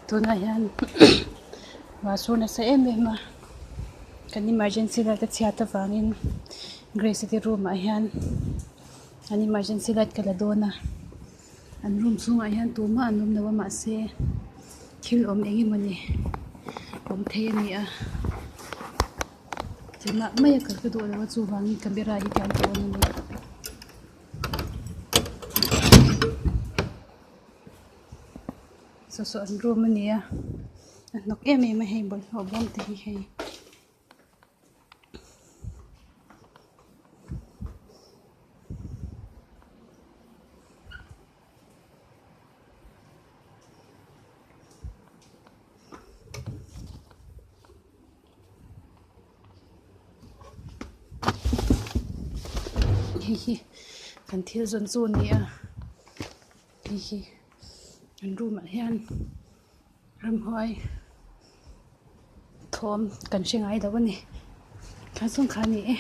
Tunah hian ruah sur nasa em em a kan emergency light a chhiat avangin Grace te room ah hian an emergency light ka la dawn a an room chhungah hian tumah an awm lo a mahse thil awm eng emawni awm thei a ni a chumah mai a kal ka duh lo a chuvangin camera hi ka en a ni. Saw saw an room a ni a a hnawk em em a hei bawlhhlawh bawm te hi hei. Hei hi kan thil zawn chu a ni a hei hi an room ah hian ramhuai thawm kan hre ngai lo a ni kha chuan kha a ni e.